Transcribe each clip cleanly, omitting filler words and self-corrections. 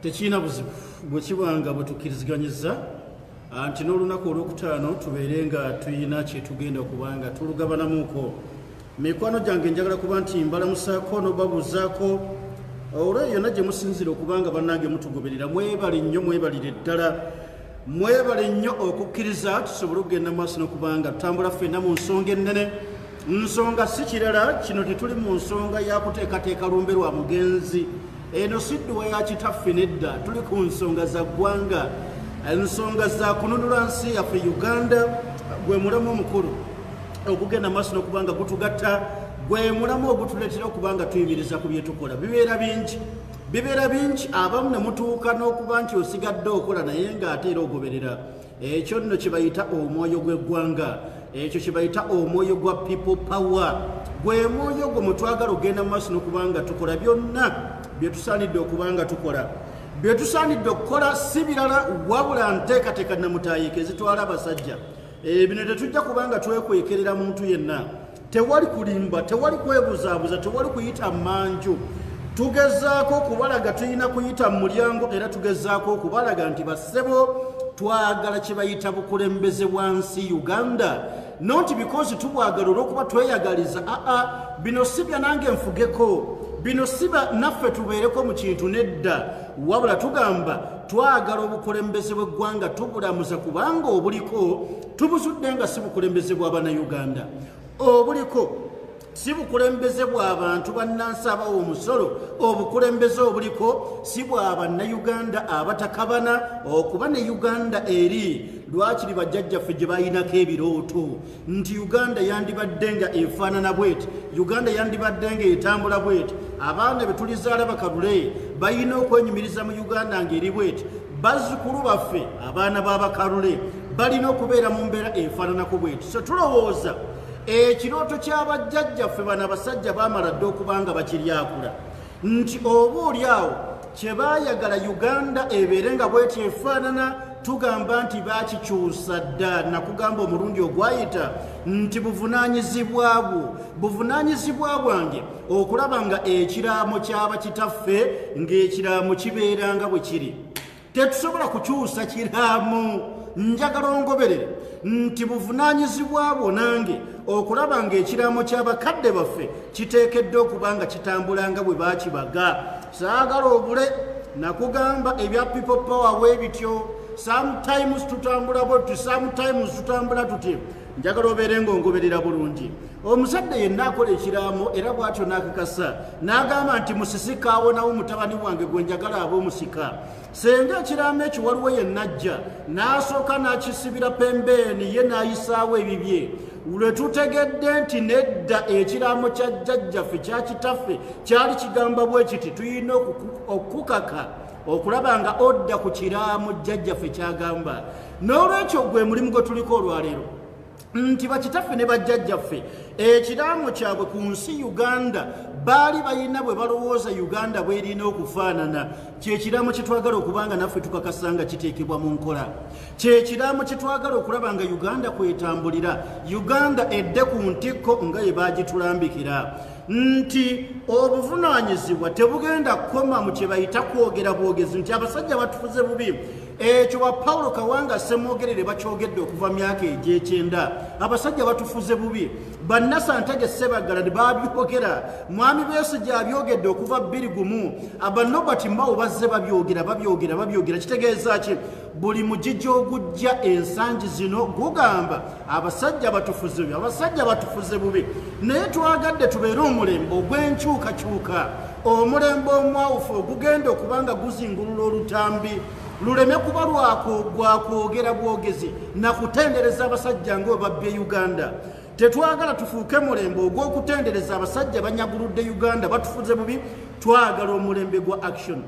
Tekirina buzibu bwe kiba nga bwe tukkiriziganyiza nti n'olunaku olwokutaano tubeere nga tulina kye tugenda okuba nga tulugabanamuuko. Mikwano gyange, njagala kuba nti mbalamusaako n'obabuuzaako olweyo yonna gye musinzira okuba nga bannange mutugoberera. Mwebale nnyo, mwebalire ddala, mwebale nnyo okukkiriza tusobole okugenda mu maaso n'okuba nga tutambula ffenna mu nsonga ennene. Nsonga si kirala kino, tetuli mu nsonga ya kuteekateeka lumbe lwa mugenzi. Eno si dduwa ya kitaffe, nedda. Tuli ku nsonga za ggwanga, ensonga za kununula nsi yaffe Uganda. Gwe mulamu omukulu ogugenda maaso n'okuba nga gutugatta, gwe mulamu ogutuleetera okuba nga tuyimiriza ku byetukola. Bibeera bingi, bibeera bingi, abamu ne mutuuka n'okuba nti osigadde okola naye ng'ate era ogoberera. Ekyo nno kye bayita omwoyo gw'eggwanga, ekyo kye bayita omwoyo gwa People Power. Gwe mwoyo gwo mwe twagala okugenda mu maaso n'okuba nga tukola byonna bye tusaanidde okuba nga tukola. Bye tusaanidde okukola si birala wabula nteekateeka namutaayiika ezitwala abasajja. Bino tetujja kubanga twekwekerera muntu yenna, tewali kulimba, tewali kwebuzaabuza, tewali kuyita manju. Tugezaako okubalaga tulina kuyita mu mulyango, era tugezaako okubalaga nti bassebo, twagala kye bayita bukulembeze bwa nsi Uganda, not because tubwagala olw'okuba tweyagaliza. Aa, bino si bya nange nfugeko, bino si ba naffe tubeereko mu kintu, nedda. Wabula tugamba twagala obukulembeze bw'eggwanga, tubulamuza kubanga obuliko tubuzudde nga si bukulembeze bw'Abannayuganda, obuliko si bukulembeze bw'abantu bannansi abawa omusolo, obukulembeze obuliko si bwa Bannayuganda abatakabana okuba ne Uganda eri lwakiri bajjajjaffe gye balinako ebirooto nti Uganda yandibadde nga efaanana bweti, Uganda yandibadde nga etambula bweti, abaana be tulizaala bakalule balina okwenyumiriza mu Uganda ng'eri bweti, bazzukulu baffe abaana b'abakalule balina okubeera mu mbeera efaananako bweti. So tulowooza ekirooto ky'abajjajjaffe bano abasajja baamala dde okuba nga bakiryakula nti oba oli awo kye baayagala Uganda ebeere nga bweti efaanana. Tugamba nti bakikyusa dda. Nakugamba omulundi ogwayita nti buvunaanyizibwa bwo, buvunaanyizibwa bwange okulaba nga ekiraamo ky'abakitaffe ng'ekiraamo kibeera nga bwe kiri. Tetusobola kukyusa kiraamo. Njagala ongoberere nti buvunaanyizibwa bwo nange okulaba ng'ekiraamo ky'abakadde baffe kiteekeddwa okuba nga kitambula nga bwe baakibaga. Saagala obule. Nakugamba ebya People Power bwe bityo, sometimes tutambula bwetuti, sometimes tutambula tuti. Njagala obeere ng'ongoberera bulungi. Omuzadde yenna akola ekiraamo era bw'atyo n'akakasa n'agamba nti musisi kaawonawo mutabani wange gwe njagala aba omusika, senga ekiraamo ekyo waliwo yenna ajja n'asooka n'akisibira pembeeni ye n'ayisaawo ebibye, lwe tutegedde nti nedda, ekiraamo kya jjajjaffe, kya kitaffe kyali kigamba bwe kiti, tulina okukaka okulaba nga odda ku kiraamo jjajjaffe kyagamba. N'olwekyo gwe mulimu gwe tuliko olwaleero nti bakitaffe ne bajjajjaffe ekiraamo kyabwe ku nsi Uganda baali balina bwe balowooza Uganda bwerina okufaanana. Kyekiraamo kyetwagala okuba nga naffe tukakasa nga kiteekebwa mu nkola, kyekiraamo kyetwagala okulaba nga Uganda kwetambulira, Uganda edde ku ntikko nga ye bagitulambikira nti obuvunaanyizibwa tebugenda kukoma mu kye bayita kwogera bwogezi nti abasajja batufuze bubi. Ekyo ba Paulo Kawanga Semwogerere bakyogedde okuva myaka egyekyenda, abasajja batufuze bubi. Bannasantege Sebagala ne babyogera, Mwami Besigye abyogedde okuva 21, aba Nobert Mao bazze babyogera, babyogera, babyogera. Kitegeeza ki? Buli mugigi ogujja ensangi zino gugamba abasajja batufuze bubi, abasajja batufuze bubi. Naye twagadde tubeere omulembe ogw'enkyukakyuka, omulembe omwawufu ogugenda okuba nga guzingulula olutambi luleme kuba lwakwogera bwogezi nakutendereza abasajja nga bwe babbye Uganda. Tetwagala tufuuke mulembe ogw'okutendereza abasajja banyaguludde Uganda, batufuze bubi. Twagala omulembe gwa action.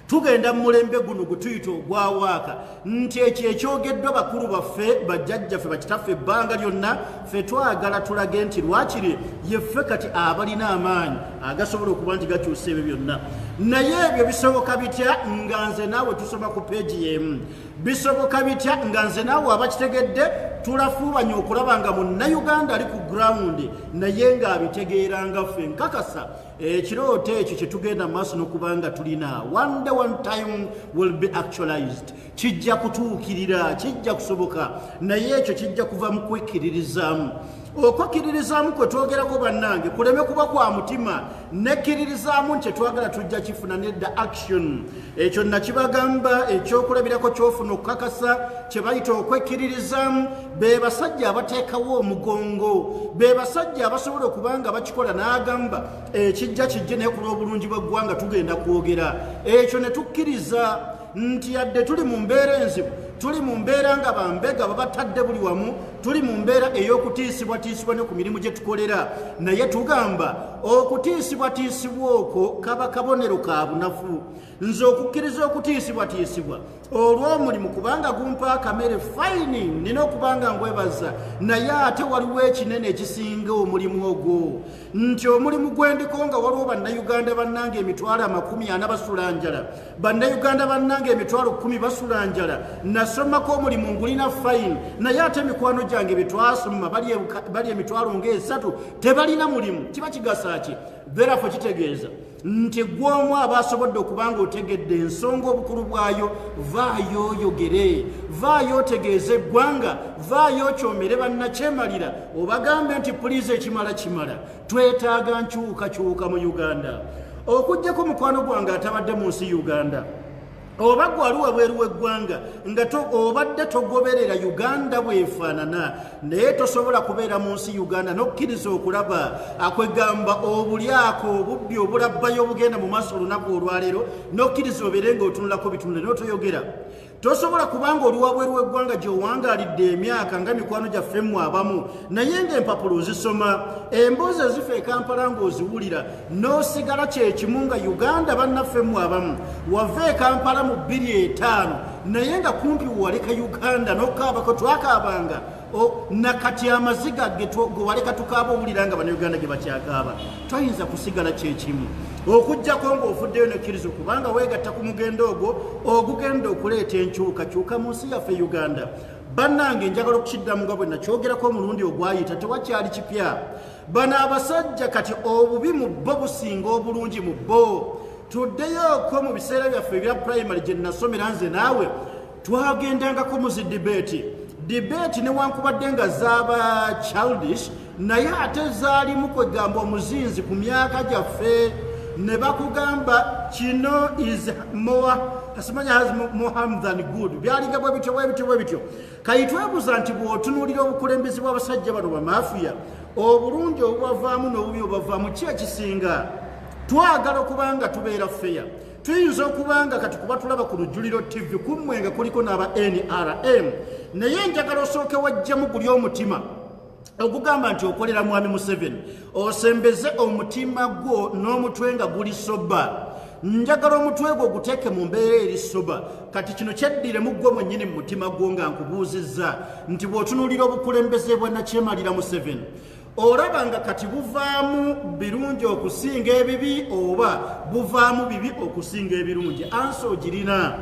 Tugenda mu mulembe guno gwe tuyita ogwawaaka nti ekyo ekyogeddwa bakulu baffe, bajjajjaffe, bakitaffe ebbanga lyonna, ffe twagala tulage nti lwakiri yeffe kati abalina amaanyi agasobola okuba nti gakyusa ebyo byonna. Naye ebyo bisoboka bitya nga nze naawe tusoma ku peegi y'emu? Bisoboka bitya nga nze naawe abakitegedde tulafuubanye okulaba nga Munnayuganda ali ku ground naye ng'abitegeera nga ffe? Nkakasa. Ekirooto ekyo kyetugenda maaso n'okubanga tulina, one day, one time will be actualized. Kijja kutuukirira, kijja kusoboka, naye ekyo kijja kuva mu kwekkiririzaamu. Okwekkiririzaamu kwe twogerako, bannange, kuleme kuba kwa mutima nekkiririzaamu nti kyetwagala tujja kifuna. Nedda, action. Ekyo nakibagamba, ekyokulabirako kyofuna okukakasa kye bayita okwekkiririzaamu, be basajja abateekawo omugongo, be basajja abasobola okuba nga bakikola n'agamba ekijja kijje, naye ku lw'obulungi bw'eggwanga tugenda kwogera ekyo. Ne tukkiriza nti yadde tuli mu mbeera enzibu, tuli mu mbeera nga bambega babatadde buli wamu, tuli mu mbeera ey'okutiisibwatiisibwa ne ku mirimu gye tukolera, naye tugamba okutiisibwatiisibwa okwo kaba kabonero ka bunafu. Nze okukkiriza okutiisibwatiisibwa olw'omulimu kubanga gumpa akamere, fine, nina okubanga ngwebaza, naye ate waliwo ekinene ekisinga omulimu ogwo, nti omulimu gwendiko nga waliwo Bannayuganda bannange 400,000 basula njala, Bannayuganda bannange 100,000 basula njala. Nasomako, omulimu ngulina, fine, naye ate emikwano gyange betwasoma bali 30,000 tebalina mulimu. Kiba kigasa ki? Therefore kitegeeza nti gw'omu aba asobodde okuba nga otegedde ensonga obukulu bwayo, vaayo oyogere, vaayo otegeeze eggwanga, vaayo okyomere bannakyemalira, obagambe nti please, ekimala kimala, twetaaga nkyukakyuka mu Uganda. Okugjako mukwano gwange atabadde mu nsi Uganda, oba gwali wabweru w'eggwanga nga obadde togoberera Uganda bwefaanana, naye tosobola kubeera mu nsi Uganda n'okkiriza okulaba akwegamba obulyako, obubbi obulabbayo obugenda mu maaso olunaku olwaleero, n'okkiriza obeere ng'otunulako bitunule n'otoyogera. Tosobola kubanga oli wabweru w'eggwanga gy'owangaalidde emyaka nga mikwano gyaffe mmwe abamu, naye ng'empapula ozisoma, emboozi ezifa e Kampala ng'oziwulira, n'osigala kyekimu nga Uganda bannaffe mmwe abamu wava e Kampala mu 2005, naye nga kumpi waleka Uganda n'okukaabako twakaabanga nakati amaziga ge waleka tukaaba owulira nga Bannayuganda ge bakyakaaba. Toyinza kusigala kyekimu okugjako ng'ovuddeyo nekkiriza kubanga weegatta ku mugendo ogwo ogugenda okuleeta enkyukakyuka mu nsi yaffe Uganda. Bannange, njagala okukiddamu nga bwe nakyogerako omulundi ogwayita, tewakyali kipya. Bano abasajja kati obubi mu bo businga obulungi mu bo. Tuddeyooko mu biseera byaffe ebya primary gye nasomera nze naawe, twagendangako mu zi debate. Debate newankubadde nga zaaba childish, naye ate zaalimu kwegamba omuzinzi ku myaka gyaffe, ne bakugamba kino is more, asimanya, has more harm than good. Byalinga bwe bityo, bwe bityo, bwe bityo. Kayitwebuuza nti bw'otunuulira obukulembeze bw'abasajja bano bamafiya, obulungi obubavaamu n'obubi obubavaamu, ki ekisinga? Twagala okuba nga tubeera feya. Tuyinza okuba nga kati kuba tulaba ku Lujjuliro TV kummwe nga kuliko n'aba NRM, naye njagala osooke wajjamu guli omutima ogugamba nti okolera mwami Museveni, osembeze omutima gwo n'omutwe nga guli sober. Njagala omutwe gwo guteeke mu mbeera eri sober. Kati kino kyeddiremu gwe mwennyini mu mutima gwo nga nkubuuzizza nti bw'otunuulira obukulembeze bwa nakyemalira Museveni, olaba nga kati buvaamu birungi okusinga ebibi oba buvaamu bibi okusinga ebirungi? Answer ogirina?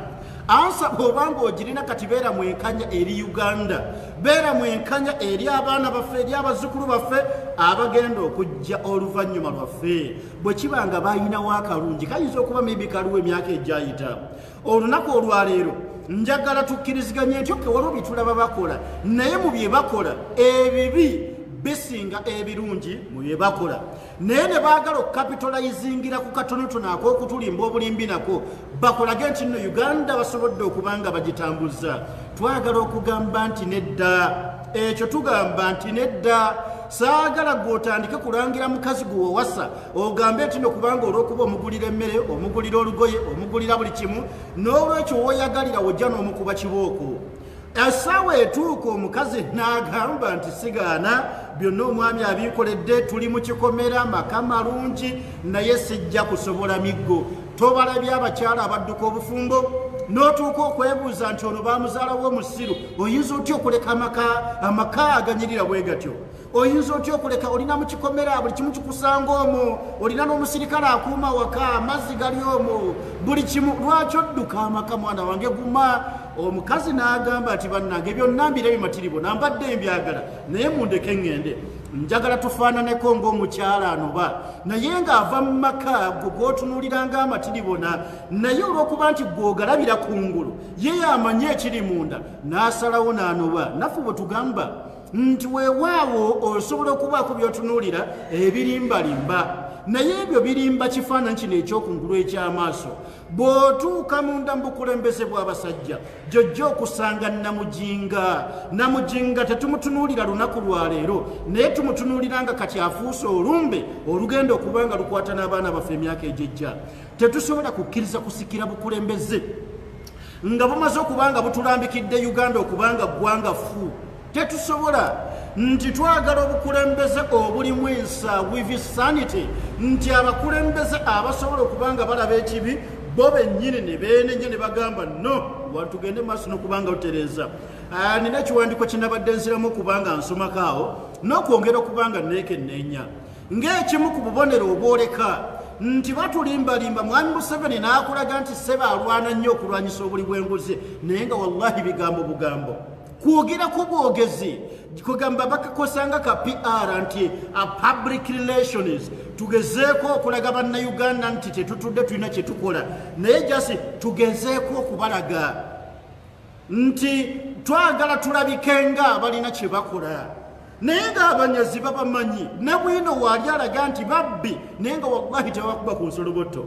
Answer bw'obanga ogirina, kati beera mwenkanya eri Uganda, beera mwenkanya eri abaana baffe, eri abazzukulu baffe abagenda okujja oluvannyuma lwaffe. Bwe kiba nga bayinawo akalungi, kayinza okuba maybe kaliwo emyaka egyayita. Olunaku olwaleero njagala tukkiriziganye nti okay, waliwo byetulaba bakola, naye mu bye bakola ebibi bisinga ebirungi mu bye bakola, naye ne baagala okucapitalizingira ku katonotono ak'okutulimba obulimbi nako bakolage nti nno Uganda basobodde okuba nga bagitambuza. Twagala okugamba nti nedda, ekyo tugamba nti nedda. Saagala gwe otandike kulangira mukazi gwe wawasa, ogambe nti no kubanga olw'okuba omugulira emmere, omugulira olugoye, omugulira buli kimu, n'olwekyo woyagalira wojja n'omukuba kibooko. Essaawa etuuka omukazi n'agamba nti sigaana byonna omwami abinkoledde, tuli mu kikomera, maka malungi, naye sijja kusobola miggo. Tobalabye abakyala abadduka obufumbo n'otuuka okwebuuza nti ono bamuzaalawo omusiru? Oyinza otya okuleka amaka aganyirira bwe gatyo? Oyinza otya okuleka olina mu kikomera, buli kimu kikusanga omwo, olina n'omusirikale akuuma waka, amazzi gali omwo, buli kimu, lwaki odduka amaka? Mwana wange, guma. Omukazi n'agamba nti bannange, byonna mbira bimatiribo, nambadde mbyagala, naye mundeke ŋŋende. Njagala tufaananeko ng'omukyala anoba, naye ng'ava mu maka gwe gw'otunuulira ng'amatiribona, naye olw'okuba nti gw'ogalabira kungulu ye yamanyi ekiri munda n'asalawo n'anoba. Naffe bwe tugamba nti weewaawo osobola okubaako by'otunuulira ebirimbalimba, naye ebyo birimba kifaananyi kino ekyokungulu eky'amaaso. Bw'otuuka munda mu bukulembeze bw'abasajja gyojja okusanga Namujinga. Namujinga tetumutunuulira lunaku lwa leero, naye tumutunuulira nga kati afuuse olumbe olugenda okuba nga lukwata n'abaana baffe emyaka egyejja. Tetusobola kukkiriza kusikira bukulembeze nga bumaze okuba nga butulambikidde Uganda okuba nga ggwanga ffu. Tetusobola nti twagala obukulembeze obulimu ensa with sanity, nti abakulembeze abasobola okuba nga balaba ekibi bo bennyini ne beenenya ne bagamba no wantugende maaso n'okuba nga lutereeza. Nina ekiwandiiko kinabadde nziramu okuba nga nsomako awo n'okwongera okuba nga neekenneenya ng'ekimu ku bubonero obwoleka nti batulimbalimba. Mwami Museveni n'akulaga nti ssebe alwana nnyo okulwanyisa obuli bw'enguzi, naye nga wallahi bigambo bugambo, kwogerako bwogezi, kugamba bakakosanga ka PR nti a public relations, tugezeeko okulaga bannayuganda nti tetutudde tulina kye tukola, naye just tugezeeko okubalaga nti twagala tulabike nga abalina kye bakola, naye ng'abanyazi babamanyi. Ne bwino waali alaga nti babbi, naye nga wallahi tebabakuba ku nsolobotto.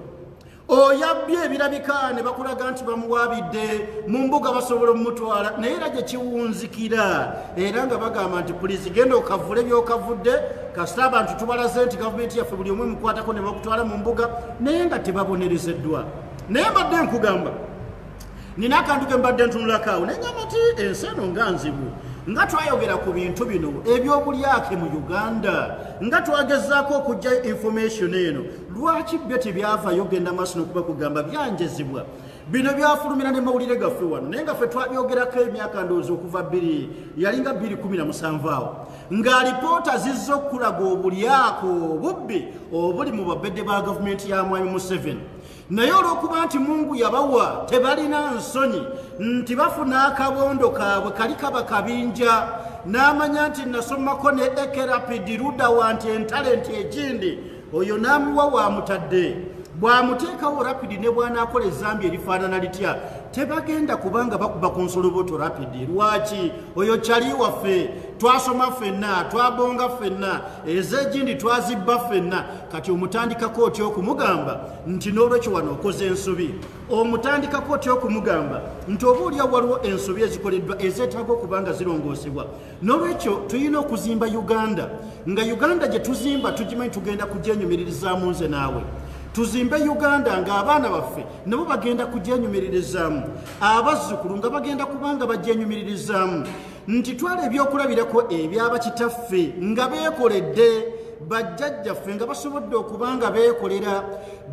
Oyabbye ebirabika ne bakulaga nti bamuwaabidde mu mbuga basobola omumutwala, naye era gye kiwunzikira era nga bagamba nti pulizi genda okavule byokavudde, kasita abantu tubalaze nti gavumenti yaffe buli omu emukwatako, ne bakutwala mu mbuga, naye nga tebabonerezeddwa. Naye mbadde nkugamba nina akantu ke mbadde ntunulako awo, naye ngamba nti ensi eno nga nzibu. Nga twayogera ku bintu bino ebyobulyake mu Uganda, nga twagezaako okujja information eno, lwaki byo tebyavayo genda maaso n'okuba kugamba byanjezibwa? Bino byafulumira ne mawulire gaffe wano, naye nga ffe twabyogerako emyaka ndowooza okuva bbiri yalinga 2017 awo, nga alipoota zizza okulaga obulyako obubbi obuli mu babedde ba gavumenti ya Mwami Museveni. Naye olw'okuba nti Mungu yabawa tebalina nsonyi, nti bafuna akabondo kaabwe kali kaba kabinja, n'amanya nti nasomako ne ekerapidi ludawa nti entale nti ekindi oyo n'amuwa wamutadde bw'amuteekawo Rapidi, ne bw'anaakola ezambi erifaanana litya tebagenda kubanga bakuba ku nsoloboto Rapidi. Lwaki? Oyo kyali waffe, twasoma ffenna, twabonga ffenna, ez'egindi twazibba ffenna. Kati omutandikako otya okumugamba nti n'olwekyo wano okoze ensobi? Omutandikako otya okumugamba nti oba olya waliwo ensobi ezikoleddwa ezeetaaga okuba nga zirongoosebwa? N'olwekyo tulina okuzimba Uganda, nga Uganda gye tuzimba tugimanyi tugenda kugyenyumiririzaamu nze naawe. Tuzimbe Uganda ng'abaana baffe nabo bagenda kugyenyumiririzaamu, abazzukulu nga bagenda kubanga bagyenyumiririzaamu. Nti twala ebyokulabirako ebyabakitaffe nga beekoledde, bajjajjaffe nga basobodde okuba nga beekolera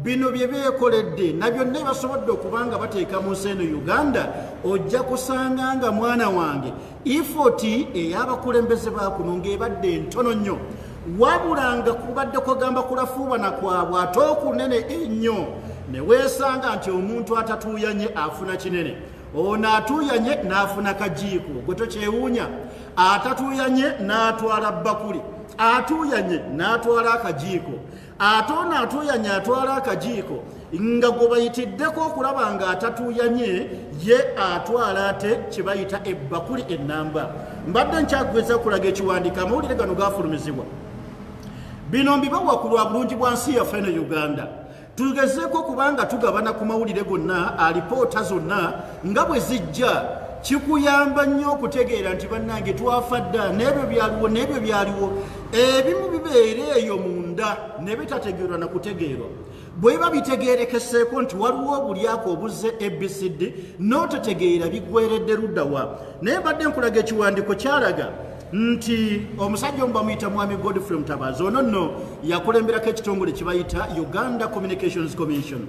bino bye beekoledde na byonna basobodde okuba nga bateeka mu nsi eno Uganda, ojja kusanga nga mwana wange effort ey'abakulembeze bakuno ng'ebadde entono nnyo, wabula nga kubadde kugamba kulafuubana kwabwe ate okunene ennyo, ne weesanga nti omuntu atatuuyanye afuna kinene, ono atuuyanye n'afuna kajiiko, gwe tokyewuunya, atatuuyanye n'atwala bbakuli, atuuyanye n'atwala akajiiko, ate ono atuuyanye atwala akajiiko nga gwe bayitiddeko okulaba nga atatuuyanye ye atwala ate kye bayita ebbakuli ennamba. Mbadde nkyageza okulaga ekiwandiiko, amawulire gano gafulumizibwa. Bino mbibawa ku lwa bulungi bwa nsi yaffe eno Uganda. Tugezeeko kubanga tugabana ku mawulire gonna, alipoota zonna nga bwe zijja, kikuyamba nnyo okutegeera nti bannange twafa dda n'ebyo byaliwo n'ebyo byaliwo. Ebimu bibeera eyo munda ne bitategeerwa na kutegeerwa. Bwe biba bitegeerekeseeko nti waliwo obulyako obuzze ABCD n'otetegeera biggweredde luddawa. Naye mbadde nkulaga ekiwandiiko kyalaga nti omusajja omu bamuyita Mwami Godfrey Mutabazi, ono nno yakulemberako ekitongole kibayita Uganda Communications Commission.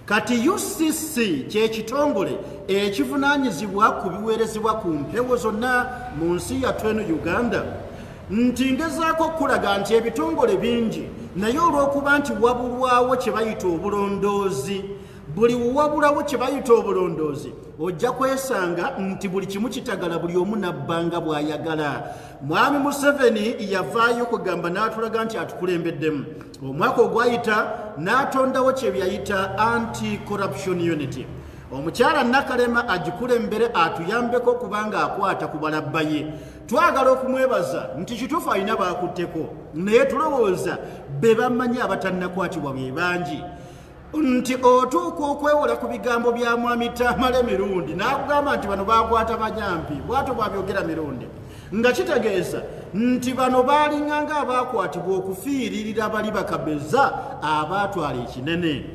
Kati UCC kyekitongole ekivunaanyizibwa ku biweerezebwa ku mpewo zonna mu nsi yattu eno Uganda. Nti ngezaako okulaga nti ebitongole bingi, naye olw'okuba nti wabulwawo kye bayita obulondoozi, Buli wabulawo kye bayita obulondoozi, ojja kwesanga nti buli kimu kitagala, buli omu nabbanga bw'ayagala. Mwami Museveni yavaayo kugamba n'atulaga nti atukulembeddemu. Omwaka ogwayita n'atondawo kye byayita Anti Corruption Unit. Omukyala Nakalema agikulembere, atuyambeko kubanga akwata ku balabba ye. Twagala okumwebaza nti kituufu alina bakutteko, naye tulowooza be bamanyi abatannakwatibwa be bangi, nti otuuka okwewola ku bigambo bya Mwami Tamale Mirundi n'akugamba nti bano bakwata banyampi. Bwatyo bwabyogera Mirundi, nga kitegeeza nti bano baalinganga abakwatibwa okufiiririra bali bakabeza abaatwala ekinene.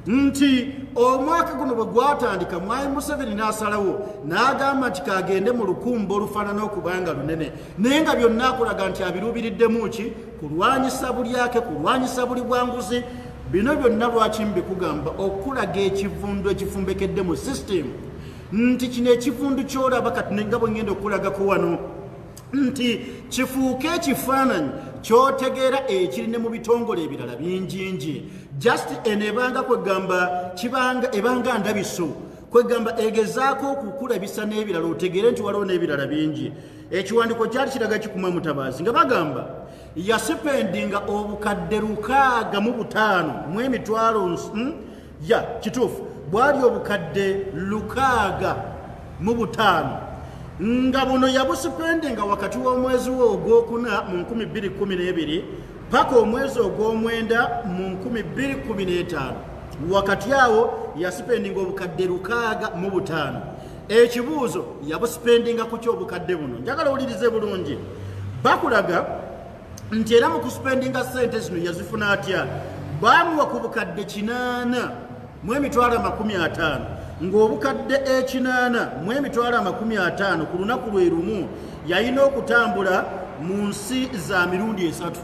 Nti omwaka guno bwe gwatandika, Mwami Museveni n'asalawo n'agamba nti kagende mu lukumba olufaanana okubanga lunene, naye nga byonna akulaga nti abiruubiriddemu ki? Kulwanyisa bulyake, kulwanyisa buli bwanguzi. Bino byonna lwaki mbikugamba? Okulaga ekivundu ekifumbekedde mu system, nti kino ekivundu kyolaba kati, nga bwe ngenda okulagako wano, nti kifuuke ekifaananyi kyotegeera ekiri ne mu bitongole ebirala bingingi. Just eno ebanga kwegamba kibanga ebanga ndabiso, kwegamba egezaako okukulabisa n'ebirala, otegeere nti waliwo n'ebirala bingi. Ekiwandiiko kyali kiraga kikuma Mutabaazi nga bagamba yaspendinga obukadde 65 mu emitwalo ya kituufu bwali obukadde 65, nga buno yabuspendinga wakati w'omwezi we ogwokuna mu 2012 paka omwezi ogw'omwenda mu 2015. Wakati awo yaspendinga obukadde 65. Ekibuuzo, yabuspendinga ku ki obukadde buno? Njagala owulirize bulungi. Bakulaga nti era mu kuspendinga sente zino yazifuna atya? Bamuwa ku bukadde 850, ng'obukadde 850 ku lunaku lwe lumu yalina okutambula mu nsi za mirundi esatu.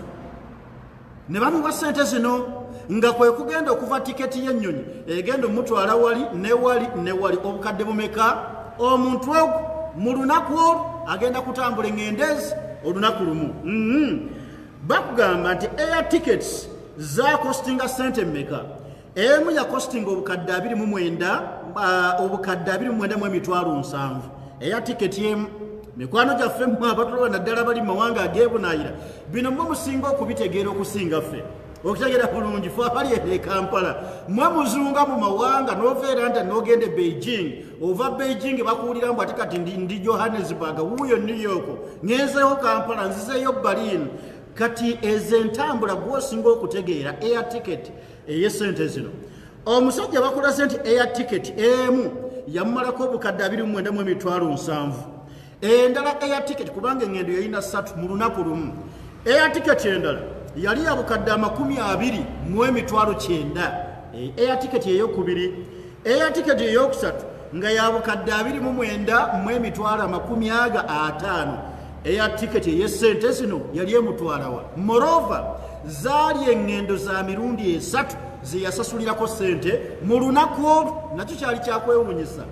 Ne bamuwa sente zino nga kwe kugenda okuva tiketi y'ennyonyi egenda omutwala wali ne wali ne wali. Obukadde bumeka? Omuntu ogwo mu lunaku olwo agenda kutambula eŋŋendo ezi olunaku lumu. Bakugamba nti air tickets zakostinga sente mmeka? Emu yakostinga obukadde 29, obukadde 29 mu emitwalo 70, eya tiketi emu. Mikwano gyaffe mmwe abatulaba, naddala bali mu mawanga ag'ebunaayira, bino mmwe musinga okubitegeera okusinga ffe okutegeera bulungi. Fe abali eno e Kampala, mmwe muzunga mu mawanga, n'ova era nti n'ogenda e Beijing, ova Beijing bakuwulira mbu ate kati ndi Johannesburg, wuuyo New York, ngenzeewo Kampala, nzizeeyo Berlin. Kati ezo entambula gwosinga okutegeera. Air ticket ey'esente zino, omusajja bakulaze nti air ticket emu yamumalako obukadde 29 mu emitwalo 70. Endala air ticket, kubanga eŋŋendo yalina ssatu mu lunaku lumu, air ticket endala yali ya bukadde 29,900, air ticket eyokubiri. Air ticket eyokusatu nga ya bukadde 29 mu emitwalo 50. Air ticket ey'essente zino yali emutwalawa? Moreover, zaali eŋŋendo za mirundi esatu ze yasasulirako ssente mu lunaku olwo. Nakyo kyali kyakwewuunyisa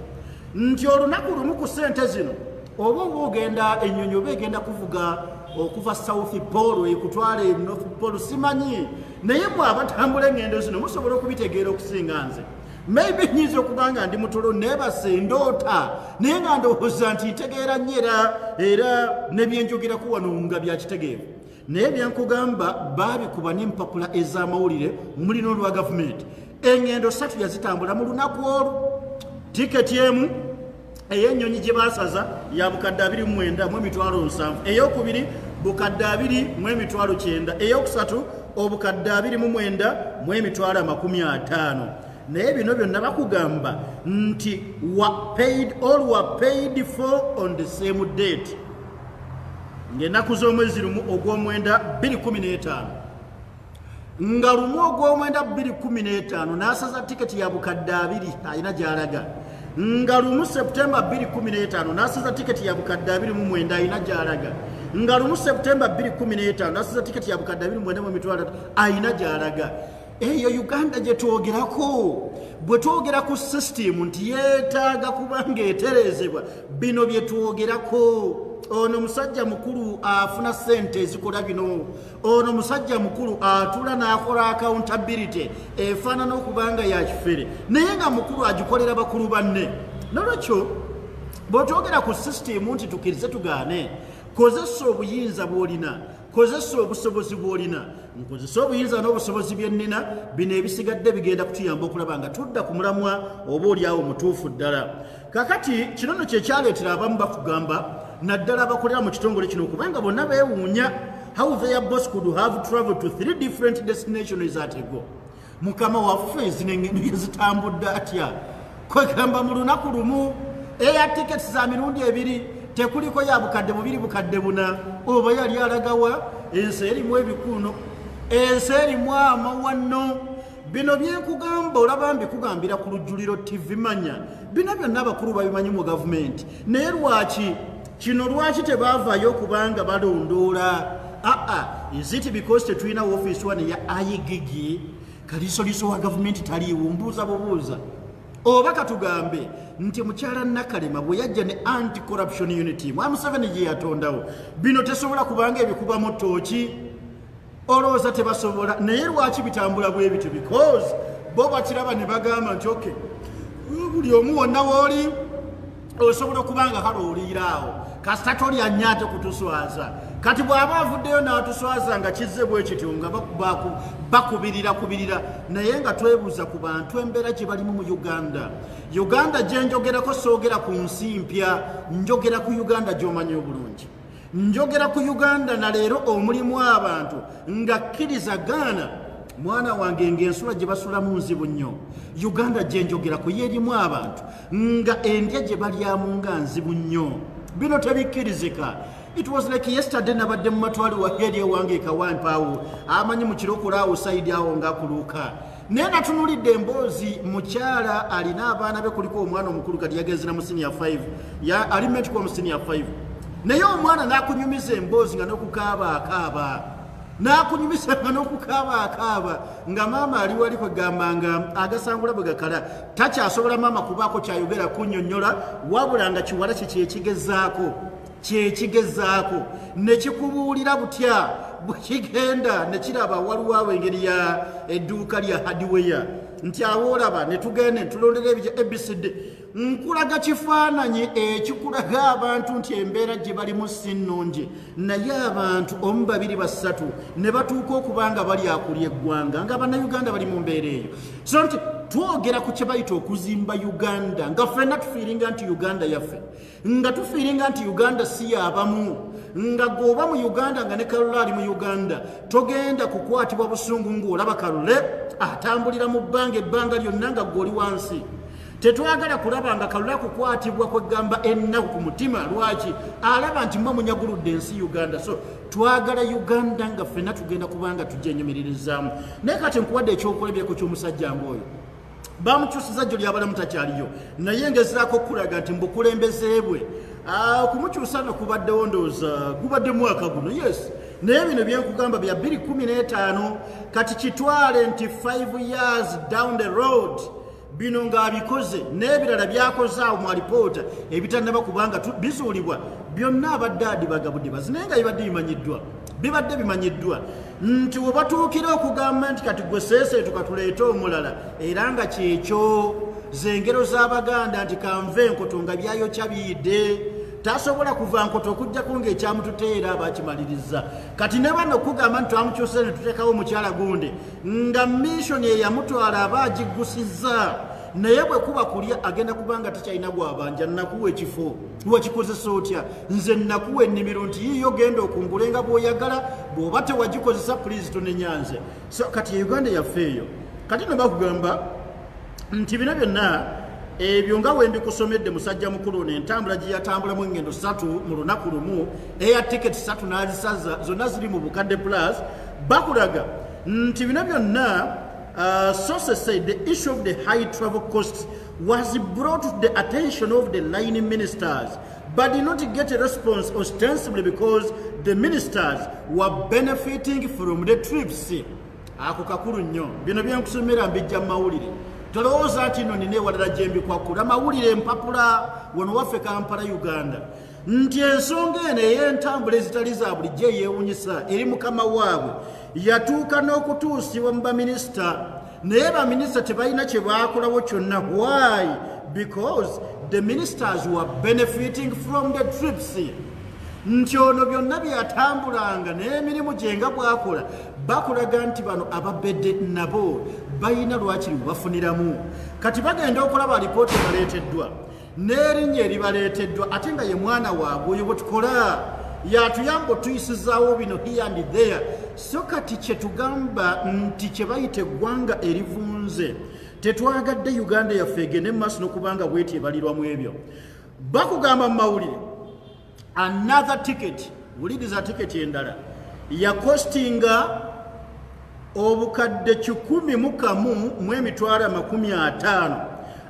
nti olunaku lumu ku ssente zino oba ogenda ennyonyi oba egenda kuvuga okuva South Pole ekutwala e North Pole, simanyi, naye mwe abatambula eŋŋendo zino musobola okubitegeera okusinga nze. Maybe nyinza okuba nga ndi mutulo, neebase, ndoota, naye nga ndowooza nti ntegeera nnyo, era nebyenjogeraku wano nga byakitegeevu. Naye byenkugamba baabikuba n'empapula ez'amawulire muli n'olwa gavumenti. Eŋŋendo ssatu yazitambula mu lunaku olwo. Tiketi emu ey'ennyonyi gye baasaza ya bukadde 29 mu emitwalo 70, eyokubiri bukadde 20 mu emitwalo 90, eyokusatu obukadde 29 mu emitwalo 50. Naye bino byonna bakugamba nti wa paid, all were paid for on the same date, ng'ennaku z'omwezi 1 ogw'omwenda 215. Nga 1 ogw'omwenda 215 n'asaza tiketi ya bukadde 20, alina gy'alaga. Nga 1 Septemba 215 n'asaza tiketi ya bukadde 29, alina gy'alaga. Nga 1 Septemba 215 n'asaza tiketi ya bukadde 29 mu emitwalo, alina gy'alaga. Eyo Uganda gye twogerako. Bwe twogera ku sisitimu nti yeetaaga kubanga etereezebwa, bino bye twogerako. Ono musajja mukulu afuna ssente ezikola bino. Ono musajja mukulu atula n'akola accountability efaanana okubanga ya kifere, naye nga mukulu agikolera bakulu banne. Nolwekyo bw'otwogera ku sisitimu nti tukkirize tugaane, kozesa obuyinza bw'olina, kozesa obusobozi bw'olina. Nkozesa obuyinza n'obusobozi bye nnina, bino ebisigadde bigenda kutuyamba okulaba nga tudda ku mulamwa oba oliawo mutuufu ddala. Kakati kino nno kyekyaleetera abamu bakugamba, naddala abakolera mu kitongole kino, kubanga bonna beewuunya how their boss could have traveled to three different destinations at a go. Mukama waffe zino engendo yezitambudde atya? Kwegamba mu lunaku lumu air tickets za mirundi ebiri, tekuliko ya 2000, 4000. Oba yali alagawa? Ensi erimu ebikuuno, ensi erimu amawano. Bino byenkugamba olaba mbikugambira ku Lujjuliro TV. Manya bino byonna abakulu babimanyi mu gavumenti, naye lwaki kino, lwaki tebaavaayo okubanga balondoola? Aa, is it because tetulina woofiisi wano ya IGG? Kaliisoliiso wa gavumenti taliiwo? Mbuuza bubuuza. Oba katugambe nti mukyala Nakalema bwe yajja ne anti corruption unit mwa Museveni gye yatondawo, bino tesobola kubanga ebikubamu ttooki? Olowooza tebasobola? Naye lwaki bitambula bwe bityo? Because bo bakiraba ne bagamba nti okay, buli omu wonna wooli osobola okuba nga kale oliiraawo, kasita tolya nnyo ate kutuswaza. Kati bw'aba avuddeyo n'atuswaza nga kizze bwe kityo, nga bakubirira kubirira, naye nga twebuuza ku bantu embeera gye balimu mu Uganda. Uganda gye njogerako, soogera ku nsi mpya, njogera ku Uganda gy'omanyi obulungi. Njogera ku Uganda na leero omulimu abantu nga kkiriza gaana, mwana wange, ng'ensula gye basulamu nzibu nnyo. Uganda gye njogerako yeerimu abantu nga endya gye balyamu nga nzibu nnyo. Bino tebikkirizika. It was like yesterday, nabadde mu matwale waeri ewange ekawampaawo, amanyi mu kirokole awo side awo ngaakuluuka, naye natunulidde emboozi. Mukyala alina abaana be, kuliko omwana omukulu, kati yagenzera mu senior 5, ali meant kuba mu senior 5, naye omwana n'akunyumiza emboozi nga n'okukaaba akaaba, n'akunyumisa nga n'okukaaba akaaba, nga maama ali wali kwegamba nga agasangula bwe gakala, takyasobola maama kubaako kyayogera kunnyonnyola, wabula nga kiwala kye kyekigezaako, kyekigezaako nekikubuulira butya bwekigenda nekiraba. Waliwo awo engeri ya edduuka lya hardware nti awo olaba netugenda netulondera ebija ABCD. Nkulaga kifaananyi ekikulaga abantu nti embeera gye balimu si nnungi, naye abantu omu, babiri, basatu ne batuuka okuba nga bali akulya eggwanga, nga Bannayuganda bali mu mbeera eyo. So nti twogera ku kye bayita okuzimba Uganda, nga ffenna tufiiringa nti Uganda yaffe, nga tufiiringa nti Uganda si yabamu, nga gwoba mu Uganda nga ne Kalule ali mu Uganda, togenda kukwatibwa busungu ng'olaba Kalule atambulira mu bbanga ebbanga lyonna nga gwe oli wansi. Tetwagala kulaba nga Kalule akukwatibwa kwegamba ennaku ku mutima. Lwaki? Alaba nti mwe munyaguludde ensi Uganda. So twagala Uganda nga ffenna tugenda kubanga tujja enyumiririzaamu. Naye kati nkuwadde ekyokulabyeko ky'omusajja ngaoyo bamukyusiza jjo lyabalamu, takyaliyo, naye ngezaako okulaga nti mubukulembeze bwe okumukyusa no kubaddewo, ndowooza gubadde mwaka guno, yes, naye bino byenkugamba bya 2015. Kati kitwale nti 5 years down the road bino ng'abikoze n'ebirala byakoze awo mu alipoota ebitannaba kubanga bizuulibwa byonna, abadde adibaga budibazi, naye nga bibadde bimanyiddwa, bibadde bimanyiddwa nti we batuukira okugamba nti kati gwe seeseetu, katuleete omulala. Era nga kyekyo zengero z'Abaganda nti kanva enkoto nga byayokya biyidde, tasobola kuva nkoto okugjako ng'ekyamututeera abakimaliriza. Kati ne bano okugamba nti twamukyusa ne tuteekawo omukyala gundi, nga mission eyamutwala aba agiggusizza, naye bwe kuba kulya agenda kubanga tekyalina gwabanja. Nakuwa ekifo, wakikozesa otya? Nze nakuwa ennimiro nti yiiyo, genda okungule nga bw'oyagala, bw'oba tewagikozesa, please tonenyanze. So kati Uganda yaffe eyo. Kati no bakugamba nti bino byonna ebyo nga wembikusomedde, musajja mukulu ono entambula gye yatambulamu engendo 3 mu lunaku lumu, air ticket 3 n'azisaza, zonna ziri mu bukadde plus. Bakulaga nti bino byonna, sources said the issue of the high travel costs was brought to the attention of the line ministers but did not get a response, ostensibly because the ministers were benefiting from the trips. Ako kakulu nnyo. Bino byenkusomera mbijja mu mawulire. Tolowooza nti nno nina ewalala gye mbikwakkula. Mawulire, empapula wano waffe Kampala, Uganda, nti ensonga eno ey'entambula ezitali za bulijjo eyeewunyisa eri mukama waabwe yatuuka n'okutuusibwa mu baminisita, naye baminisita tebalina kye baakolawo kyonna. Why? Because the ministers were benefiting from the trips, nti ono byonna byeyatambulanga n'emirimu gye nga bwakola, bakulaga nti bano ababedde nabo balina lwakiri bafuniramu. Kati bagenda okulaba alipoota ebaleeteddwa n'erinnya eribaleeteddwa, ate nga ye mwana waabwe oyo bwe tukola yatuyamba otuyisizaawo bino here and there. So kati kyetugamba nti kye bayita eggwanga erivunze, tetwagadde Uganda yaffe egende mu maaso n'okubanga bweti ebalirwamu ebyo. Bakugamba mu mawulire, another ticket, wuliriza, tiketi endala yakostinga obukadde 101,250,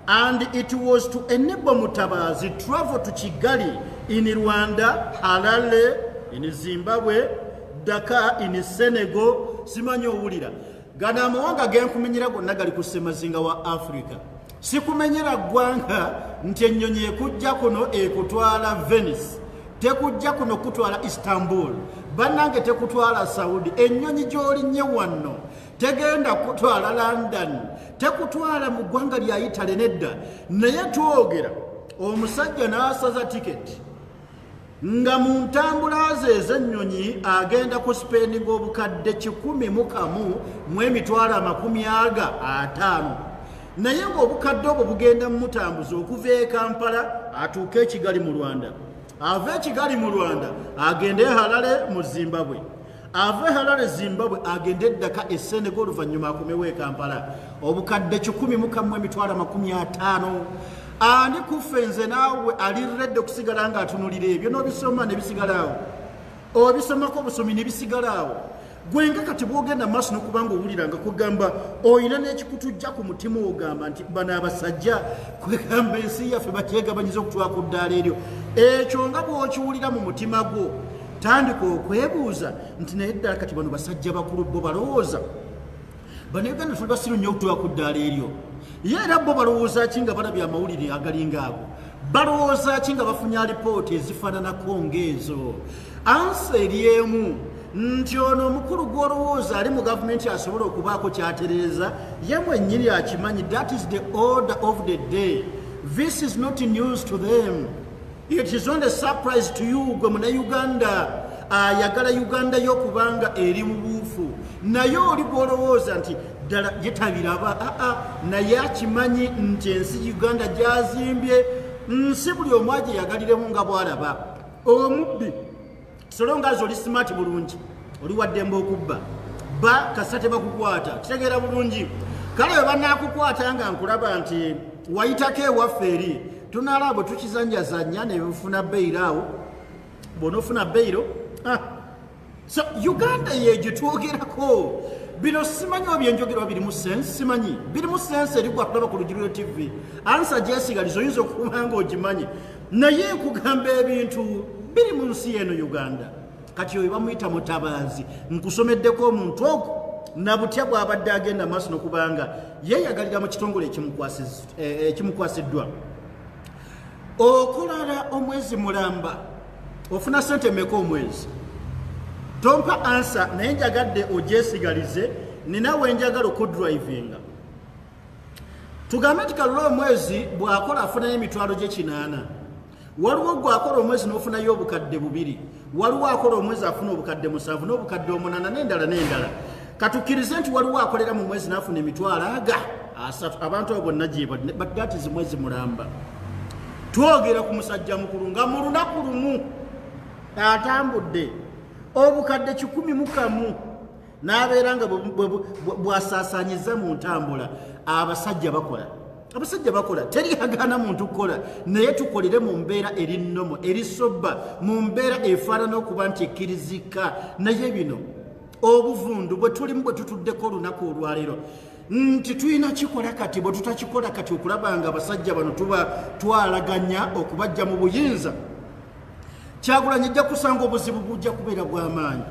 and it was to enable Mutabazi travel to Kigali in Rwanda, Harare in Zimbabwe, Dakar in Senegal. Simanyi owulira, gano amawanga genkumenyera gonna gali ku ssemazinga wa Africa. Sikumenyera ggwanga nti ennyonyi ekujja kuno ekutwala Venice, tekujja kuno kutwala Istanbul, bannange, tekutwala Saudi. Ennyonyi gy'olinnye wanno tegenda kutwala London, tekutwala mu ggwanga lya Italy, nedda. Naye twogera omusajja n'asaza tiketi nga mu ntambula ze ez'ennyonyi agenda ku spendinga obukadde 101,250, naye ng'obukadde obwo bugenda mumutambuza okuva e Kampala atuuke e Kigali mu Rwanda, ave e Kigali mu Rwanda agende e Harare mu Zimbabwe, ave Harare Zimbabwe agende e Dakar e Senegal, oluvannyuma akomewo e Kampala. Obukadde 101,250. Ani kuffe nze naawe ali ready okusigala ng'atunulira ebyo n'obisoma ne bisigala awo, obisomako obusomi ne bisigala awo? Gwenga kati bwogenda maaso n'okuba nga owulira nga kugamba oyina n'ekikutujja ku mutima, ogamba nti bano abasajja kwegamba ensi yaffe bakyegabanyiza okutwaka ku ddaala eryo. Ekyo nga bw'okiwulira mu mutima gwo, tandika okwebuuza nti naye ddala kati bano basajja bakulu bo balowooza Bannayuganda tuli basiru nnyo okutuuka ku ddaala eryo? Ye era bo balowooza ki nga balabye amawulire agalinga ago? Balowooza ki nga bafunye alipoota ezifaananako ng'ezo? Answer eri emu, nti ono omukulu gw'olowooza ali mu gavumenti asobola okubaako kyatereeza, ye mwennyini akimanyi that is the order of the day. This is not news to them, it is not a surprise to you gwe Munauganda ayagala Uganda y'okubanga eri mu buufu. Naye oli gw'olowooza nti ddala yetabiraba, aa, naye akimanyi nti ensi Uganda gyazimbye nsi buli omu agyeyagaliremu nga bw'alaba. Omubbi so long as oli smart bulungi, oli waddembe okubba ba kasa tebakukwata. Kitegeera bulungi. Kale bwe banaakukwata nga nkulaba nti wayitako ewaffe eri, tunalaba bwe tukizanyazanya ne bufuna bail awo. Bw'onoofuna bail, ah. So Uganda yegyo twogerako bino. Simanyi oba byenjogerwa birimu sense, simanyi birimu sense eri gwatulaba ku Lugiriro TV. Answer gyesigaliza, oyinza okuba nga ogimanyi, naye nkugamba ebintu biri mu nsi eno Uganda. Kati oyo bamuyita Mutabaazi. Nkusomeddeko omuntu ogwo nabutya bw'abadde agenda maaso nokubanga yeeyagalira mu kitongole ekimukwasiddwa. Okolala omwezi mulamba ofuna sente meka omwezi? Tompa answer, naye njagadde ogyesigalize, nina wenjagala okudrivinga. Tugambe nti Kalula omwezi bw'akola afunayo emitwalo gye 800, waliwo gwe akola omwezi n'ofunayo obukadde 2, waliwo akola omwezi afuna obukadde 7 n'obukadde 8 n'endala n'endala. Katukkirize nti waliwo akolera mu mwezi n'afuna emitwalo aga 30. Abantu abo bonna gyebali, but that is mwezi mulamba. Twogera ku musajja mukulu nga mu lunaku lumu atambudde obukadde 101 n'abeera nga bwasaasanyiza mu ntambula. Abasajja bakola, abasajja bakola, teri agaana muntu kukola, naye tukolere mu mbeera eri normal, eri sober, mu mbeera efaanana okuba nti ekkirizika. Naye bino obuvundu bwe tulimu, bwe tutuddeko olunaku olwaleero, nti tulina kikola kati, bwe tutakikola kati okulaba nga abasajja bano tuba twalaganya okubajja mu buyinza, Kyagulanyi ajja kusanga obuzibu bujja kubeera bw'amaanyi.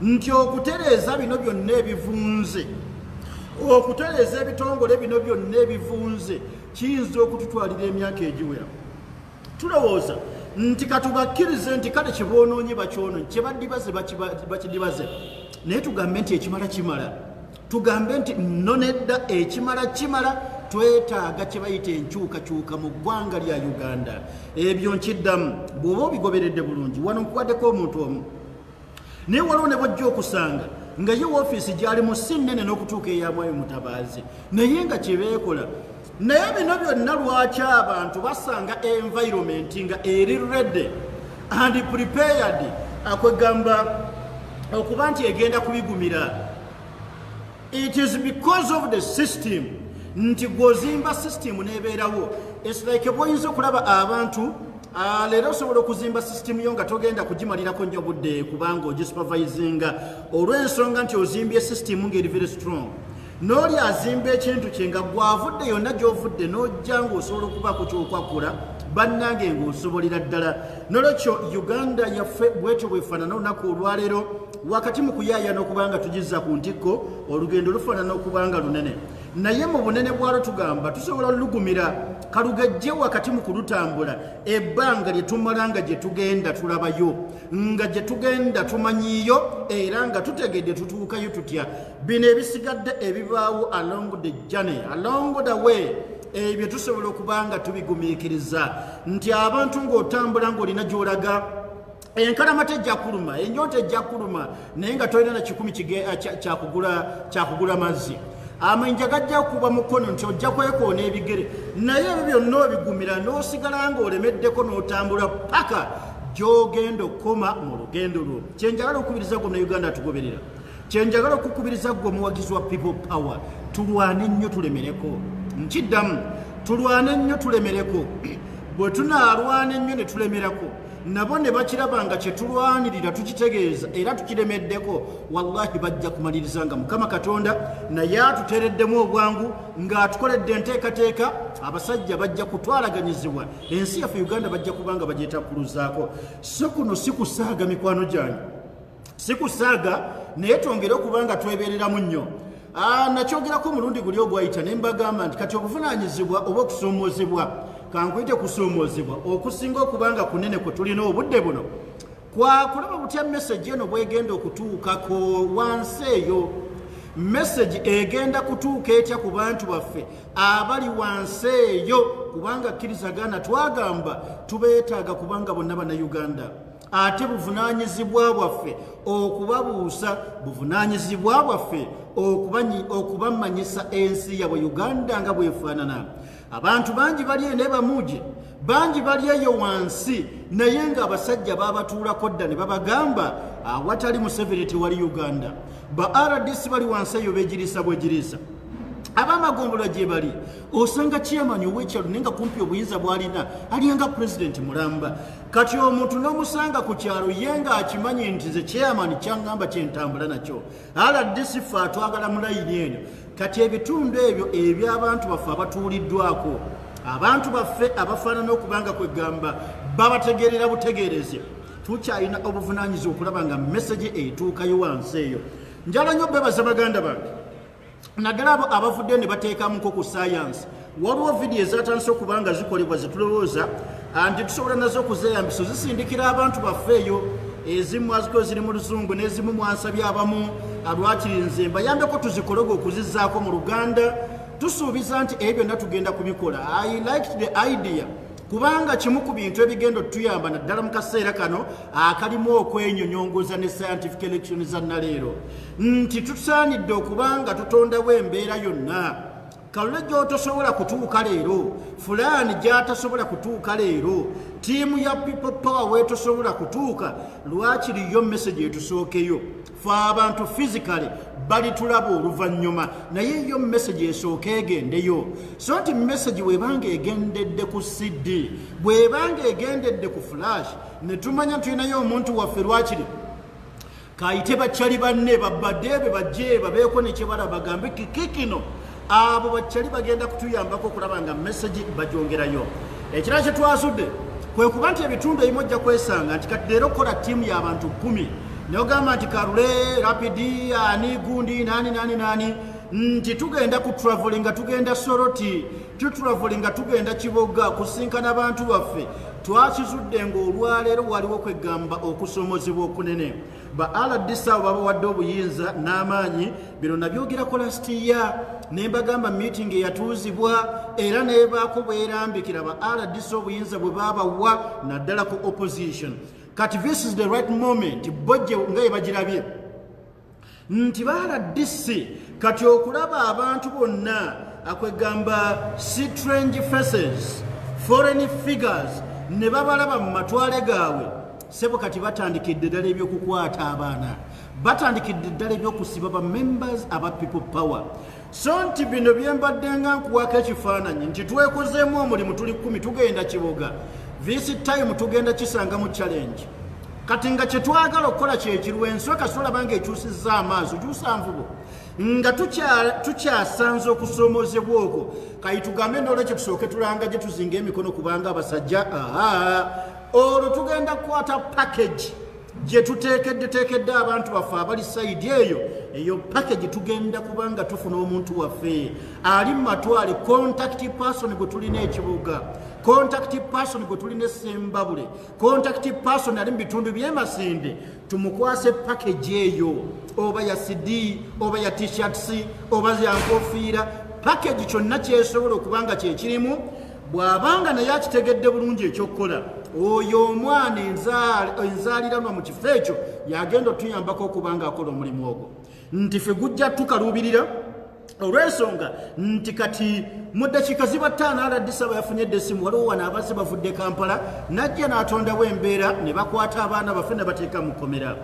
Nti okutereeza bino byonna ebivunze, okutereeza ebitongole bino byonna ebivunze, kiyinza okututwalira emyaka egiwera. Tulowooza nti katubakkirize nti kale kyeboonoonye bakyonoonye, kyebaddibaze bakidibaze, naye tugambe nti ekimala kimala, tugambe nti nno nedda, ekimala kimala. Twetaaga kye bayita enkyukakyuka mu ggwanga lya Uganda. Ebyo nkiddamu, bw'oba obigoberedde bulungi, wano nkuwaddeko omuntu omu, naye waliwo ne bwajja okusanga nga ye woofiisi gyali mu si nnene n'okutuuka eyamwayo Mutabaazi, naye nga kyebeekola. Naye bino byonna lwaki abantu basanga environment nga eri ready and prepared, akwegamba okuba nti egenda kubigumira? It is because of the system, nti gw'ozimba system n'ebeerawo. It's like bw'oyinza okulaba abantu, leero osobola okuzimba system yo nga togenda kugimalirako nnyo budde, kubanga ogisupervisinga, olw'ensonga nti ozimbye system ng'eri very strong. N'oli azimba ekintu kye nga gwavudde yonna gy'ovudde n'ojja ng'osobola okubaako kyokwakkula, bannange, ng'osobolera ddala. Nolwekyo Uganda yaffe bwetyo bwefaanana olunaku olwaleero, wakati mu kuyaayana okubanga tugizza ku ntikko. Olugendo lufaanana okubanga lunene, naye mu bunene bwalwo tugamba tusobola olugumira kalugejje. Wakati mu kulutambula, ebbanga lye tumala nga gye tugenda tulabayo, nga gye tugenda tumanyiiyo, era nga tutegedde tutuukayo tutya. Bino ebisigadde ebibaawo along the journey, along the way, ebyo tusobola okuba nga tubigumiikiriza, nti abantu ng'otambula ng'olina gy'olaga, enkalama tejja kuluma, ennyonta ejja kuluma, naye nga tolina na 100 kyakugula mazzi. Amayinja gajja kuba mukono nti ojja kwekoona ebigere, naye ebyo byonna obigumira n'osigala ng'olemeddeko n'otambula paka gy'ogenda okukoma mu lugendo lwo. Kyenjagala okukubiriza gwe Uganda atugoberera, kyenjagala okukubiriza gwe omuwagizi wa People Power, tulwane nnyo tulemereko. Nkiddamu, tulwane nnyo tulemereko. Bwe tunaalwana ennyo ne tulemerako, nabo ne bakiraba nga kyetulwanirira tukitegeeza era tukiremeddeko, wallahi bajja kumaliriza nga Mukama Katonda naye atuteereddemu obwangu ng'atukoledde enteekateeka. Abasajja bajja kutwalaganyizibwa, ensi yaffe Uganda bajja kubanga bagyetakuluzaako. So kuno si kusaaga, mikwano gyange, si kusaaga, naye twongere okuba nga twebereramu nnyo. Nakyogerako omulundi guli ogwayita ne mbagamba nti kati obuvunaanyizibwa oba okusoomoozebwa, kankuyite kusoomoozebwa okusinga okuba nga kunene kwe tulina obudde buno, kwakulaba butya message eno bwegenda okutuukako wansi eyo. Message egenda kutuuka etya ku bantu baffe abali wansi eyo? Kubanga kkirizagana, twagamba tubeetaaga, kubanga bonna Bannayuganda, ate buvunaanyizibwa bwaffe okubabuusa, buvunaanyizibwa bwaffe okubamanyisa ensi yabwe Uganda nga bwefaanana. Abantu bangi bali eno ebamuje, bangi bali eyo wansi, naye ng'abasajja babatuulako dda ne babagamba awatali Museveni tewali Uganda. Ba RDC bali wansi eyo begiriisa bwegiriisa, abamagombolola gye bali. Osanga chairman ow'ekyalo naye nga kumpi obuyinza bw'alina alyanga pulezidenti mulamba. Kati omuntu n'omusanga ku kyalo ye ng'akimanyi nti nze chairman kyaŋŋamba kyentambula nakyo, RDC ffe atwagala mu layini eno. Kati ebitundu ebyo eby'abantu baffe abatuuliddwako, abantu baffe abafaanana okubanga kwegamba babategeerera butegeereze, tukyalina obuvunaanyizibwa okulaba nga message etuukayo wansi eyo. Njala nnyo bebaza baganda bange, naddala abo abavuddeyo ne bateekamuko ku sayansi. Waliwo vidiyo ezatandise okuba nga zikolebwa zetulowooza nti tusobola nazo okuzeeyambisa, ozisindikira abantu baffe eyo. Ezimu aziko ziri mu Luzungu, n'ezimu mwansabye abamu lwakiri nze mbayambeko tuzikologe okuzizzaako mu Luganda. Tusuubiza nti ebyo byonna tugenda kubikola. I liked the idea, kubanga kimu ku bintu ebigenda otuyamba naddala mu kaseera kano akalimu okwenyonyongoza ne scientific election za naleero, nti tusaanidde okuba nga tutondawo embeera yonna kalule gy'otosobola kutuuka leero, fulaani gy'atasobola kutuuka leero, ttiimu ya People Power weetosobola kutuuka, lwakiriyo message etusookeyo. Fe abantu physically balitulaba oluvannyuma, naye yo message esooka egendeyo. So nti message bwebanga egendedde ku CD, bwebanga egendedde ku flash, ne tumanya tulinayo omuntu waffe, lwakiri kayite bakyali banne babadde be bajje babeeko nekyebala bagambe kiki kino. Abo bakyali bagenda kutuyambako okulaba nga message bagyongerayo. Ekirala kye twazudde kwe kuba nti ebitundu ebimu ojja kwesanga nti kati leero okukola ttiimu y'abantu 10. Nogamba nti Kalule, Rapidi, ani gundi, nani nani nani, nti tugenda ku travelinga, tugenda Soroti, tutravelinga tugenda Kiboga kusinkana abantu baffe. Twakizudde ng'olwaleero waliwo kwegamba okusomozebwa okunene. Ba RDC abo babawadde obuyinza n'amaanyi. Bino nabyogerako last year ne mbagamba meeting eyatuuzibwa era nebaako bwerambikira ba RDC obuyinza bwe babawa naddala ku opposition. Kati this is the right moment, bojje nga ye bagirabye nti ba RDC kati okulaba abantu bonna akwegamba strange faces, foreign figures, ne babalaba mu matwale gaabwe. Sebo kati batandikidde ddala ebyokukwata abaana, batandikidde ddala ebyokusiba ba members aba People Power. So nti bino byembadde nga nkuwako ekifaananyi nti twekozeemu omulimu, tuli 10 tugenda Kiboga. This time tugenda kisanga mu challenge. Kati nga kyetwagala okukola kyekiriwo, ensooka solaba nga ekyusizza amaaso, kyusa nvubo nga tukyasanze okusoomozebwa okwo. Kayi tugambe nolwekyo tusooke tulanga gye tuzinga emikono kubanga abasajja aa olwo tugenda kukwata package gye tuteekeddeteekedde abantu baffe abali side eyo. Eyo package tugenda kubanga tufuna omuntu waffe ali mu matwale, contact person gwe tulina ekibuga, contact person gwe tulina Esembabule, contact person ali mu bitundu by'Emasinde, tumukwase package eyo, oba ya CD, oba ya T-shirts, oba ya nkofiira, package kyonna kyesobola okuba nga kyekirimu. Bw'abanga naye akitegedde bulungi ekyokukola, oyo omwana enzaaliranwa mu kifo ekyo yagenda otuyambako okuba nga akola omulimu ogwo, nti ffe gujja tukaluubirira olw'ensonga nti kati mu ddakiika ziba 5 RDC aba yafunye essimu. Waliwo wano abazze bavudde Kampala, najja n'atondawo embeera ne bakwata abaana baffe ne bateeka mu kkomera.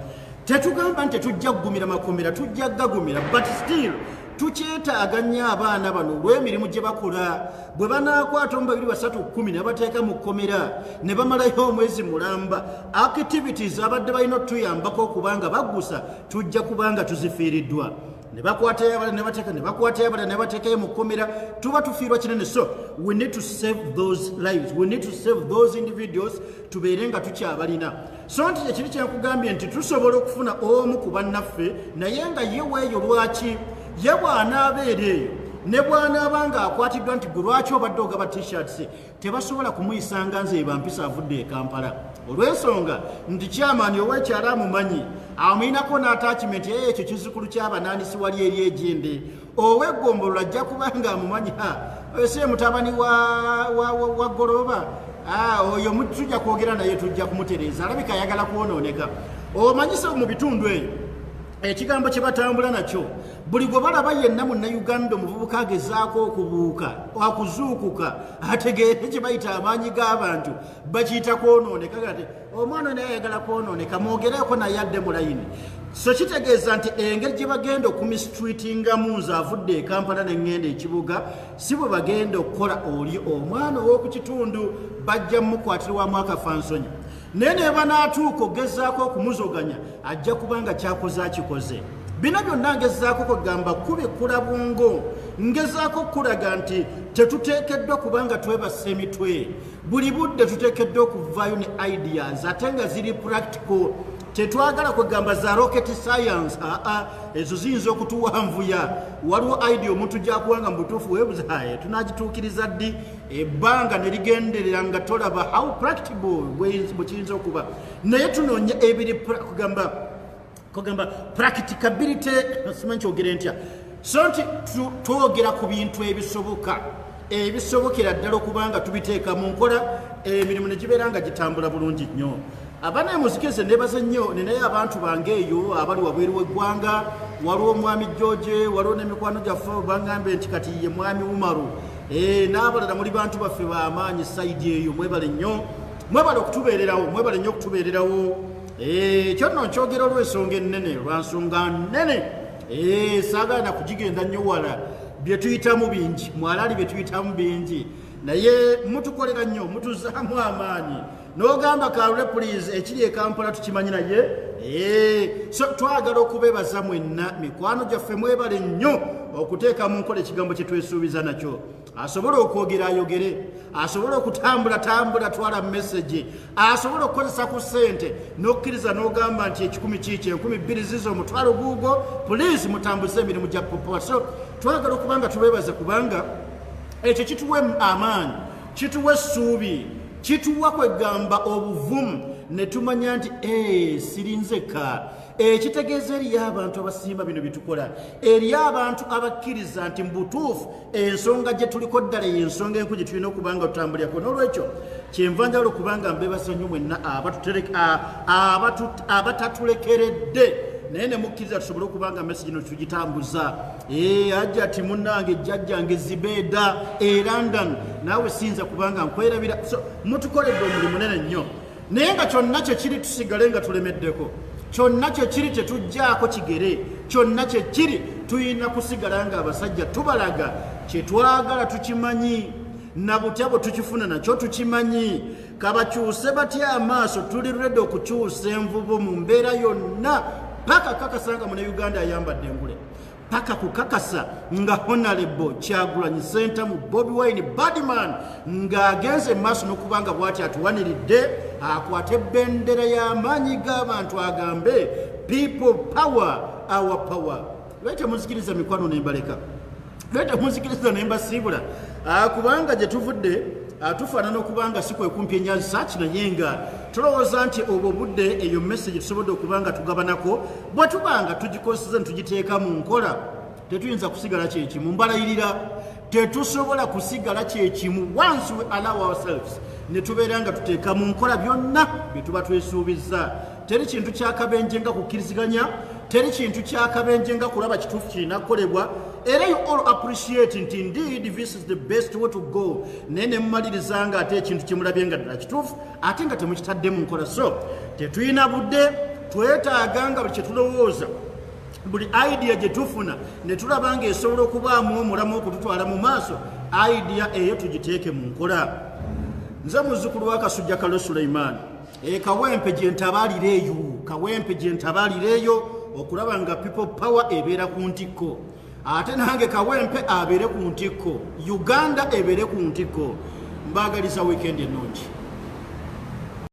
Tetugamba nti tetujja kugumira makomera, tujja gagumira, but still tukyetaaga nnyo abaana bano olw'emirimu gye bakola. Bwe banaakwata omu, 2, 3, 10 ne bateeka mu kkomera ne bamalayo omwezi mulamba, activities abadde balina otuyambako okubanga baggusa tujja kubanga tuzifiiriddwa. Ne bakwatayo abalala ne bateeka, ne bakwatayo abalala ne bateekayo mu kkomera, tuba tufiirwa kinene. So we need to save those lives, we need to save those individuals, tubeere nga tukyabalina. So nti ekiri kyenkugambye nti tusobola okufuna omu ku bannaffe naye nga ye weeyo. Lwaki ye bw'anaabeera eyo ne bw'anaaba ng'akwatiddwa nti gwe lwaki obadde ogaba T-shirts, tebasobola kumuyisanga nze bampisa avudde e Kampala, olw'ensonga nti kyamaani ow'ekyalo amumanyi, amuyinako n'attachment ekyo kizukulu ky'abanaanisi wali eri egindi. Ow'eggombolola ajja kuba nga amumanyi, ha si mutabani wa Goloba oyo, tujja kwogera naye, tujja kumutereeza, alabika ayagala kwonooneka. Omanyise mu bitundu eyo ekigambo kye batambula nakyo, buli gwe balaba yenna munnayuganda omuvubuka agezaako okubuuka, akuzuukuka, ategeere kye bayita amaanyi g'abantu, bakiyita kwonooneka. Kati omwana naye ayagala kwonooneka, mwogereko naye adde mu layini. So kitegeeza nti engeri gye bagenda okumistreatingamu nze avudde e Kampala neŋŋenda ekibuga, si bwe bagenda okukola oli omwana ow'oku kitundu, bajja mukwatirwamu akafansonyi. Naye ne banaatuuka ogezaako okumuzoganya, ajja kubanga kyakoze akikoze. Bino byonna ngezaako kwegamba kubikkula bwongo, ngezaako okulaga nti tetuteekeddwa kubanga twebasa emitwe buli budde, tuteekeddwa okuvaayo ne ideas ate nga ziri practical. Tetwagala kwegamba za rocket science, aa ezo ziyinza okutuwanvuya. Waliwo idea omuntu gyakuwanga mu butuufu webuzaye tunagituukiriza ddi, ebbanga ne ligenderera nga tolaba how practical bwe kiyinza okuba. Naye tunoonya ebiri kugamba practicability, simanyi kyogere ntya. So nti twogera ku bintu ebisoboka, ebisobokera ddala okubanga tubiteeka mu nkola, emirimu ne gibeera nga gitambula bulungi nnyo. Abaana muzikirize nebaze nnyo, ninaye abantu bange eyo abali wabweru w'eggwanga. Waliwo omwami George, waliwo n'emikwano gyaffe bangambe nti kati ye mwami Umaru n'abalala, muli bantu baffe b'amaanyi side eyo. Mwebale nnyo, mwebale okutubeererawo, mwebale nnyo okutubeererawo. Kyonno nkyogera olw'ensonga ennene, lwa nsonga nnene. Saagala na kugigenda nnyo wala. Bye tuyitamu bingi, mwalaali bye tuyitamu bingi, naye mutukolera nnyo, mutuzaamu amaanyi. N'ogamba Kalule, please, ekiri e Kampala tukimanyi naye. So twagala okubebaza mwenna mikwano gyaffe, mwebale nnyo okuteeka mu nkola ekigambo kye twesuubiza nakyo. Asobola okwogera ayogere, asobola okutambula tambula twala message, asobola okukozesa ku ssente n'okkiriza n'ogamba nti 1,000 kiiki, 2,000 zizo, 5,000 guugwo, please mutambuze emirimu gya People. So twagala okuba nga tubeebaze, kubanga ekyo kituwa amaanyi, kituwa essuubi, kituwa kwegamba obuvumu ne tumanya nti sirinzeka. Ekitegeeza eriyo abantu abasiima bino byetukola, eriyo abantu abakkiriza nti mu butuufu ensonga gye tuliko ddala y'ensonga enku gye tulina okuba nga tutambulirako. N'olwekyo kyenva njagala okuba nga mbeebasa nnyo mwenna abatatulekeredde, naye ne mukkiriza tusobole okuba nga message ino tugitambuza. Ajja ti munnange jjajjange Zibeeda e London, naawe siyinza kubanga nkwerabira. So mutukoledde omulimu munene nnyo, naye nga kyonna kyekiri tusigale nga tulemeddeko, kyonna kyekiri tetujjaako kigere, kyonna kyekiri tulina kusigala nga abasajja tubalaga kyetwagala tukimanyi, na butya bwe tukifuna nakyo tukimanyi. Kabakyuse batya amaaso, tuli ready okukyusa envubo mu mbeera yonna, paka kakasa nga Munnayuganda ayambadde engule, paka kukakasa nga Honorable Kyagulanyi Ssentamu Bobi Wine Badman ng'agenze maaso n'okuba nga bw'ati atuwaniridde, akwate bendera y'amaanyi g'abantu agambe, "People power, our power." Lwaki temuzikiriza mikwano nembaleka? Lwaki temuzikiriza nembasiibula? Kubanga gye tuvudde tufaanana okuba nga si kwe kumpi enyazi saki, naye nga tulowooza nti obwo budde eyo message tusobodde okuba nga tugabanako, bwe tuba nga tugikozesa ne tugiteeka mu nkola, tetuyinza kusigala kyekimu. Mbalayirira, tetusobola kusigala kyekimu once we allow ourselves ne tubeera nga tuteeka mu nkola byonna bye tuba twesuubizza. Teri kintu kyakabenje nga kukkiriziganya, teri kintu kyakabenje nga kulaba kituufu kirina kukolebwa, era you all appreciate nti indeed this is the best way to go, naye ne mumaliriza nga ate ekintu kyemulabye nga ddala kituufu ate nga temukitadde mu nkola. So tetulina budde, twetaaga nga buli kyetulowooza, buli idea gye tufuna ne tulaba nga esobola okubaamu omulamu okututwala mu maaso, idea eyo tugiteeke mu nkola. Nze muzzukulu wa Kasujja Kalo Suleiman e Kawempe gye ntabalira eyo, Kawempe gye ntabalira eyo okulaba nga People Power ebeera ku ntikko, ate nange Kawempe abeere ku ntikko, Uganda ebeere ku ntikko. Mbaagaliza weekend ennungi.